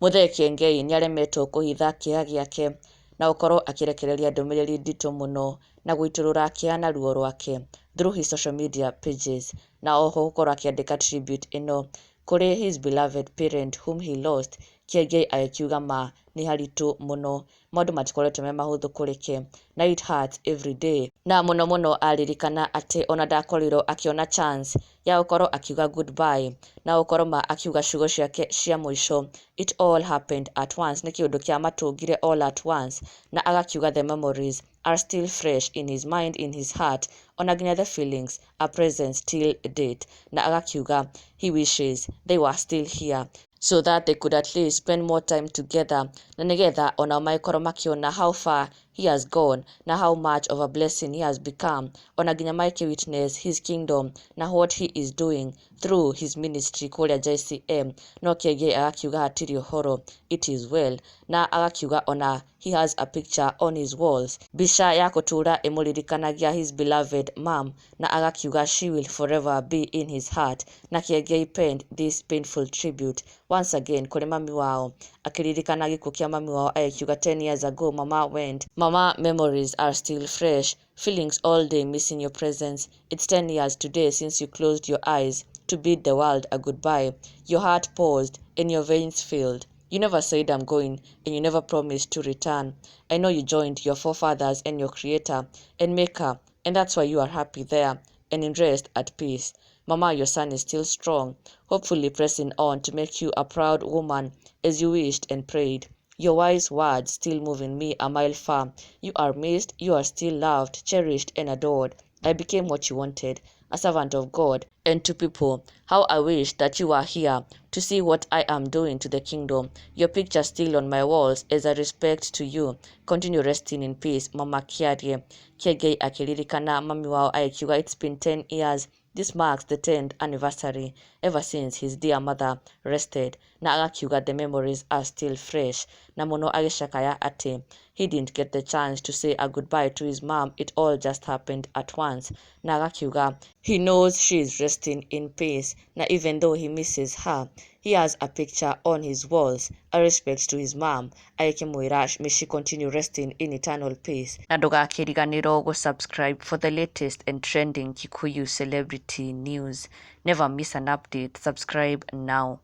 Muthee Kiengei nĩaremetwo kũhitha kĩeha gĩake na gũkorwo akĩrekereria ndũmĩrĩri nditũ mũno na gũitũrũra kĩeha na ruo rwake through his social media pages, na oho gũkorwo akĩandĩka tribute ĩno kũrĩ his beloved parent whom he lost. Kiengei agĩkiuga ma nĩ haritũ mũno, maũndũ matikoretwo me mahũthũ kũrĩ ke na it hurts every day, na mũno mũno aririkana atĩ ona ndakorirwo akĩona chance ya gũkorwo akiuga goodbye na gũkorwo ma akiuga ciugo ciake cia mũico. It all happened at once, nĩ kĩũndũ kĩa matũngire all at once, na agakiuga the memories are still fresh in his mind, in his heart, ona nginya the feelings are present till date, na agakiuga he wishes they were still here so that they could at least spend more time together, na nigetha onao magĩkorwo makĩona how far he has gone na how much of a blessing he has become, ona nginya magĩkĩ witness his kingdom na what he is doing through his ministry kũrĩa JCM. No Kiengei agakiuga hatirĩ ũhoro, it is well, na agakiuga ona he has a picture on his walls, mbica ya gũtũra ĩmũririkanagia his beloved mom, na agakiuga she will forever be in his heart. Na Kiengei penned this painful tribute once again kũrĩ mami wao, akĩririkana gĩkuũ kĩa mami wao, agĩkiuga, "10 years ago mama went. Mama, memories are still fresh, feelings all day missing your presence. It's 10 years today since you closed your eyes to bid the world a goodbye. Your heart paused and your veins filled. You never said 'I'm going' and you never promised to return. I know you joined your forefathers and your creator and maker, and that's why you are happy there and in rest at peace. Mama, your son is still strong, hopefully pressing on to make you a proud woman as you wished and prayed. Your wise words still moving me a mile far. You are missed, you are still loved, cherished, and adored. I became what you wanted, a servant of God and to people. How I wish that you were here to see what I am doing to the kingdom. Your picture still on my walls as a respect to you. Continue resting in peace, Mama Kiarie." Kiengei akĩririkana mami wao agĩkiuga it's been 10 years. This marks the 10th anniversary ever since his dear mother rested, na agakiuga the memories are still fresh, na mũno agĩcakaya atĩ he didn't get the chance to say a goodbye to his mom. It all just happened at once, na agakiuga he knows she is resting in peace, na even though he misses her, he has a picture on his walls, a respect to his mom, agĩkĩmwĩra may she continue resting in eternal peace. Na ndũgakĩriganĩrwo gũ-subscribe for the latest and trending Kikuyu celebrity news. Never miss an update. Subscribe now.